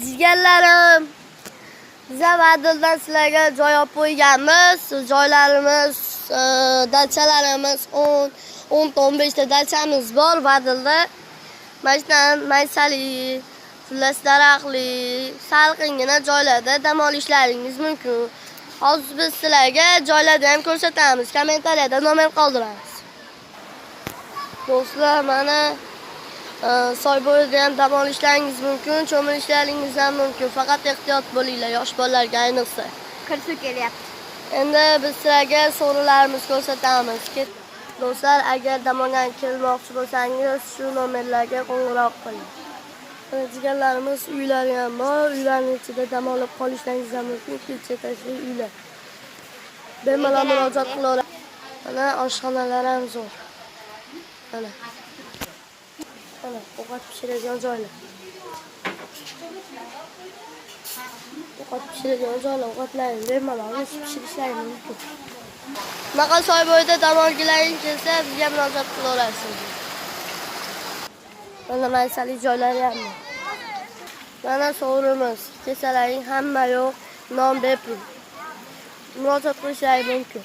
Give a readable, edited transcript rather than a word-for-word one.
Jigarlarim, biza Vadildan sizlarga joy olib qo'yganmiz. Joylarimiz, dachalarimiz 10, 10 ta 15 ta dachamiz bor Vadilda. Mana shundan maysali, xullas daraxtli, salqingina joylarda dam olishlaringiz mumkin. Hozir biz sizlarga joylarni ham ko'rsatamiz. Kommentariyada nomer qoldiramiz. Do'stlar, mana soy bo'yida ham dam olishlaringiz mumkin, cho'milishlaringiz ham mumkin. Faqat ehtiyot bo'linglar, yosh bolalarga ayniqsa. Kir suv kelyapti. Endi biz sizlarga so'rilarimiz ko'rsatamiz. Do'stlar, agar dam olgan kelmoqchi bo'lsangiz, shu nomerlarga qo'ng'iroq qiling. Mana jigarlarimiz uylari ham bor. Uylarning ichida dam olib qolishlaringiz ham mumkin. Ikkinchi etajli uylar. Bemalol murojaat qilaverasiz. Mana oshxonalar ham zo'r. Mana. Mana ovqat pishiradigan joylar. Ovqat pishiradigan joylar, ovqatlarni bemalol o'zi pishirishlari mumkin. Bunaqa soy bo'yida dam olgilaring kelsa, bizga murojaat qilaverasiz. Mana maysali joylari ham bor. Mana so'rimiz. Kesalaring hamma yo'q, non bepul. Murojaat qilishlari mumkin.